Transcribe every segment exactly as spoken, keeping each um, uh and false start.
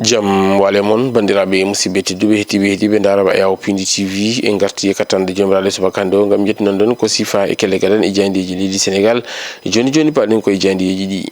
Jam wale mon, banndiraaɓe musidɓe tedduɓe, heɗiiɓe, heɗiiɓe Daara Ba Yawo Pindi T V, en ngarti e kattanɗe joomiraaɗo subaka hannde o, ngam yettinan ɗon ko sifa e kelle gadan e jaayndeeji leydi Senegal. Jooni jooni, paɗen ko e jaayndeeji ɗi.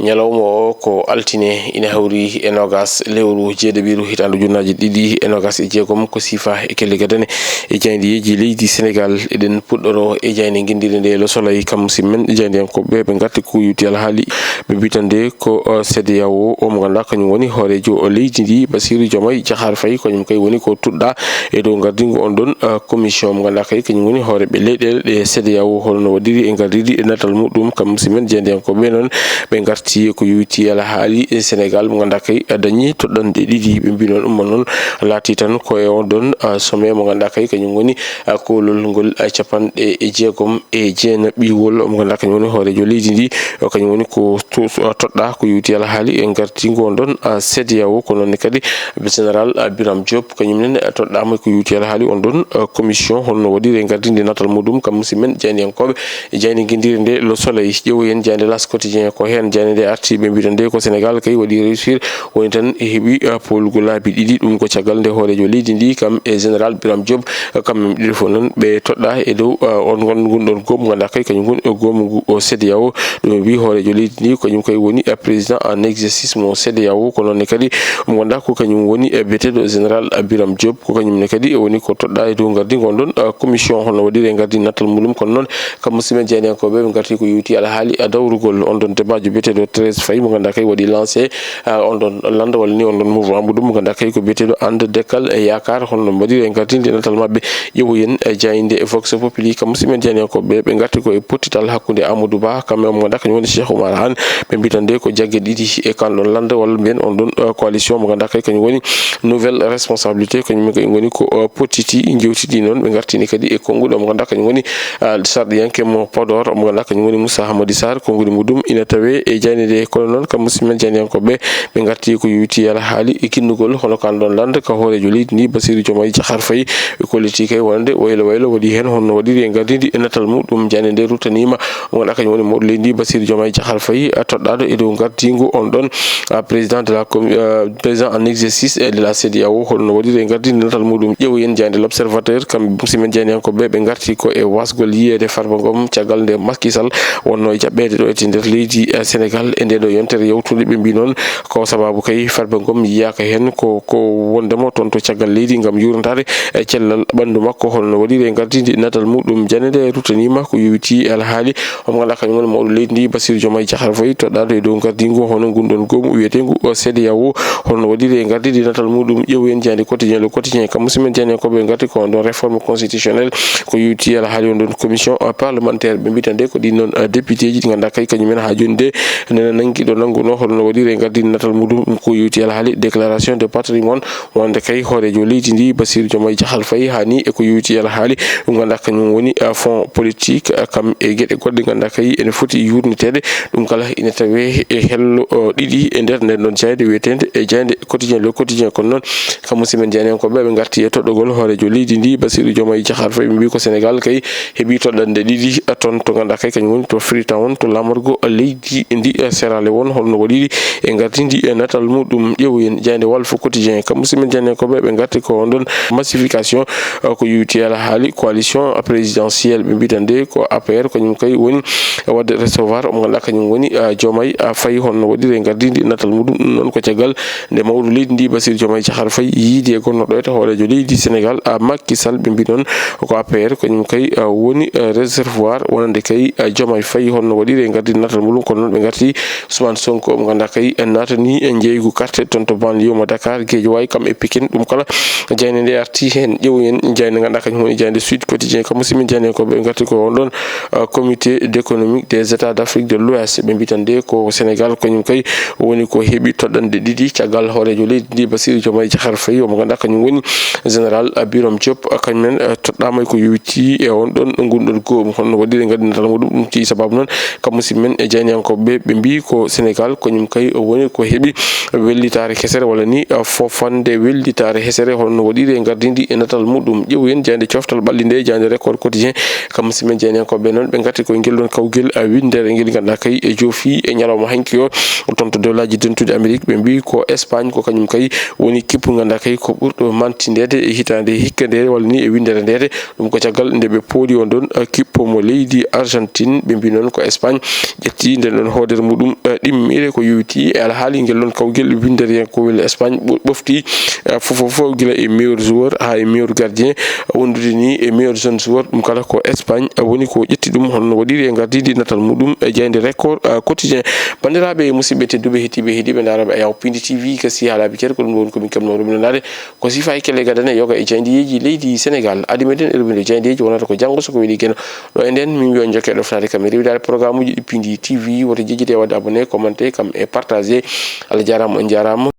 Ñalawma o ko altine, ina hawri e noogas lewru jeeɗiɓiru hitaande ujunnaaji ɗiɗi e noogas e jeegom, ko sifa e kelle gadane e jaayndeeji leydi Senegal. Eɗen puɗɗoro e jaaynde nginndire nde Le Soleil, kam si men jaayndiyankooɓe ɓe ngarti ko yowti alhaali ɓe mbitande ko, uh, CEDEAO o mo ngannduɗaa kañum woni hooreejo leydi ndi, Bassirou Diomaye Diakhar Faye, kañum kay woni ko tuɗɗa e dow ngardingo on ɗon, uh, commission mo ngannduɗaa kay kañum woni hooreeɓe leyɗeele ɗe CEDEAO, holno waɗiri e ngardiri e natal muɗum. Kam si men jaayndiyankooɓe noon, ɓe ngarti ko yowiti alhaali e Senegal mo ngannduɗaa kay dañi toɗɗanɗe ɗiɗi. Ɓe mbi noon ɗum noon laati tan ko e on ɗon, uh, sommet mo ngannduɗaa kay kañum woni, uh, koolol ngol, uh, capanɗe e jeegom e jeenaɓiwol mo ngannduɗaa kañum woni hooreejo leydi ndi, uh, kañum woni ko to-, uh, toɗɗa ko yowiti alhaali e ngardingo on ɗon, uh, CEDEAO. Ko noon ne kadi général, uh, Birame Diop kañum nene, uh, toɗɗaama ko yowiti alhaali on ɗon, uh, commission holno waɗiri e ngardinde natal muɗum. Kam si men jaayndiyankooɓe e jaaynde nginndire nde Le Soleil. Ƴeewoyen jaaynde L'As Quotidien, ko heen jaaynde nde arti, ɓe mbita nde ko Senegal kay waɗi réussir, woni tan e heɓi, uh, poolgu laabi ɗiɗi. Ɗum ko caggal nde hooreejo leydi ndi kam e général Birame Diop, uh, kamɓe ɓe ɗiɗo fof noon ɓe toɗɗa e dow, uh, on ngon-, ngun ɗon goomu ngannduɗaa kay kañum ngon e goomu ngu o CEDEAO. Ɗum wi hooreejo leydi ndi kañum kay woni, uh, président en exercice mo CEDEAO. Ko noon ne kadi mo ngannduɗaa ko kañum woni, uh, biyeteeɗo général, uh, Birame Diop, ko kañum ne kadi woni ko toɗɗa e dow ngardingo on ɗon, uh, commission holno waɗiri e ngardin natal muɗum. Kono noon kam musidɓe jaayndiyankooɓe ɓe ngarti ko yowiti alhaali, uh, dawrugol on ɗon debaajo biyeteeɗo Thérèse Faye mo ngannduɗaa kay waɗi lancé, uh, on ɗon lannda walla ni on ɗon mouvement muɗum mo ngannduɗaa kay ko biyeteeɗo Ànd Dekkal e Yaakaar, holno mbaɗiri e ngardinde natal maɓɓe. Ƴeewoyen, uh, jaaynde Vox Populi, kam musidɓe jaayndiyankooɓe ɓe ngarti ko e pottital hakkunde Amadou Ba kam e mo ngannduɗaa kañum woni Cheikh Oumar Anne. Ɓe mbita nde ko jagge ɗiɗi e kan ɗon lannda walla mbiyen on ɗon, uh, coalition mo ngannduɗaa kay kañum woni nouvelle responsabilité, kañum kay ngoni ko, uh, pottiti, jewtidi noon. Ɓe ngartini kadi e konnguɗo mo ngannduɗaa kañum woni, uh, sarɗiyanke mo Podor mo ngannduɗaa kañum woni Moussa Hamadi Sarr. Konnguɗi muɗum ina tawe e jaaynde nde. Kono noon kam musidɓe men jaayndiyankooɓe ɓe ngarti ko yowiti alhaali e kinnugol hono kan ɗon lannda ka hooreejo leydi ndi Bassirou Diomaye Diakhar Faye. Ɓe kolliti kay wonde waylo waylo waɗi heen, honno waɗiri e ngardidi e natal muɗum. Jaaynde nde ruttaniima mo ngannduɗaa kañum woni mawɗo leydi ndi Bassirou Diomaye Diakhar Faye, a toɗɗaaɗo e dow ngardingu on ɗon, a, président de la com-, euh, président en exercice, eh, de la CEDEAO, holno waɗiri e ngardinde natal muɗum. Ƴeewoyen jaaynde L'Observateur, kamɓe musidɓe men jaayndiyankooɓe ɓe ngarti ko e wasgol yiyeede Farba Ngom caggal nde Macky Sall wonno e jaɓɓeede ɗo e nder leydi, eh, Sénégal e nde ɗo yontere yawtunde. Ɓe mbi noon ko sababu kay Farba Ngom yiyaaka heen ko, ko wondema toon to caggal leydi ngam yuurnataade, eh, cellal ɓanndu makko, holno waɗiri e ngardinde natal muɗum. Jaaynde nde ruttaniima ko yowiti alhaali omo ngannduɗaa kañum woni mawɗo leydi ndi, Bassirou Diomaye Diakhar Faye, toɗɗaaɗo e dow ngardingu hono ngun ɗon goomu wiyeteengu, o, CEDEAO, holno waɗiri e ngardidi natal muɗum. Ƴeewoyen jaaynde Quotidien, Le Quotidien, kam musidɓe men jaayndiyankooɓe ngarti ko on ɗon réforme constitutionnelle, ko yowiti alhaali on ɗon commission, o, parlementaire. Ɓe mbita nde ko ɗin noon, o, député ji ɗi ngannduɗaa kay kañum en haa jooni nde nana nangi ɗo nannguno holno waɗiri e ngardidi natal muɗum. Ɗum ko yowiti alhaali déclaration de patrimoine, wonde kay hooreejo leydi ndi Bassirou Diomaye Diakhar Faye haani e ko yowiti alhaali ɗum ngannduɗaa kañum woni, a, fonds politique, a, kam e geɗe goɗɗe ngannduɗaa kay ene foti yuurniteede. Ɗum kala ina tawe e hello, o, ɗiɗi e nder nden ɗon jaaynde wiyeteende e jaaynde Quotidien, Le Quotidien. Kono noon kam musidɓe men jaayndiyankooɓe ɓe ngarti e toɗɗogol hooreejo leydi ndi Bassirou Diomaye Diakhar Faye, ɓe mbi ko Sénégal kay heɓi toɗɗanɗe ɗiɗi, a, toon to ngannduɗaa kay kañum woni to Freetown to laamorgo leydi ndi, a, Sierra Leone, holno waɗiri e ngardidi e natal muɗum. Ƴeewoyen jaaynde Walf Quotidien, kam musidɓe men jaayndiyankooɓe ɓe ngarti ko on ɗon massification, uh, ko yowiti alhaali coalition présidentielle. Ɓe mbita nde ko A P R kañum kay woni waɗde recevoir omo ngannduɗaa kañum woni, uh, Diomaye, uh, Faye, holno waɗiri e ngardidi natal muɗum. Ɗum noon ko caggal nde mawɗo leydi ndi Bassirou Diomaye Diakhar Faye yiidi e gonnoɗo e hooreejo leydi Sénégal, uh, Macky Sall. Ɓe mbi noon ko A P R kañum kay, uh, woni, uh, réservoir wonande kay, uh, Diomaye Faye holno waɗiri e ngardidi natal muɗum. Kono noon ɓe ngarti Ousmane Sonko, mo ngannduɗaa kay en naatani en jeygu carte toon to banlieue mo Dakar, Guédiawaye, kam e Pikine. Ɗum kala jaaynde nde arti heen. Ƴeewoyen jaaynde ngannduɗaa kañum woni jaaynde Sud Quotidien, kam musidɓe men jaayndiyankooɓe ngarti ko on ɗon, uh, comité d'économique des États d'Afrique de l'Ouest. Ɓe mbita nde ko Sénégal kañum kay woni ko heɓi toɗɗanɗe ɗiɗi caggal hooreejo leydi ndi Bassirou Diomaye Diakhar Faye, omo ngannduɗaa kañum woni général, uh, Birame Diop, uh, kañum en, uh, toɗɗaama ko yowiti e on ɗon ngun ɗon goomu, holno waɗiri e ngardidi natal muɗum. Ɗum ci sababu noon kam musidɓe men e jaayndiyankooɓe ɓe mbii ko Senegal ko ñum kay woni ko heɓi wellitaare kesere walla ni, eh, fofande wellitaare hesere, hono no waɗiri e ngardiindi e natal muɗum. Ƴeewoyen jaaynde coftal ɓalli nde, jaaynde Record Quotidien. Kam si men jeynankooɓe noon, ɓe ngarti koye ngel ɗon kawgel, eh, winndere ngel ngannduɗaa kay e joofi e ñalawma hanki o. Toon to Dowlaaji Dentuɗi Amerik, ɓe mbii ko Espagne ko kañum kay woni kippu ngannduɗaa kay ko ɓurɗo mantindeede e hitaande hikka nde walla ni e winndere nde. Ɗum ko caggal nde ɓe pooli on ɗon, eh, kippo mo leydi Argentine. Ɓe mbii noon ko Espagne ƴetti nden ɗon hoodere muɗum, eh, ɗimmire ko yowiti e alhaali ngel ɗon kawgel winndere ko wel Espagne ɓo-, ɓofti, eh, fof fof gila e meilleur joueur haa e meilleur gardien, wondude ni e meilleur jeune joueur. Ɗum kala ko Espagne, eh, woni ko ƴetti ɗum, hono no waɗiri e ngardiindi natal muɗum e jaaynde Record, eh, Quotidien. Banndiraaɓe e musidɓe tedduɓe, heɗtiiɓe, heɗiiɓe, ndaarooɓe Ayaw Pindi T V, gasi haalaaɓe ceer, ko ɗum woni ko min keɓnoo ɗum nanaade. Ko sifa e kelle gadane yoga e jaayndeyeeji leydi Senegal. Adi meɗen e rubinde jaayndeyeeji wonata ko janngo so ko weli Geno. Ɗo e nden, min mbiyon jokke ɗoftaade kam e rewiraade programme uji ɗi Pindi T V. Woto jejjite e waɗde abonné, commenté kam e partagé. Allah jaaraama, on jaaraama.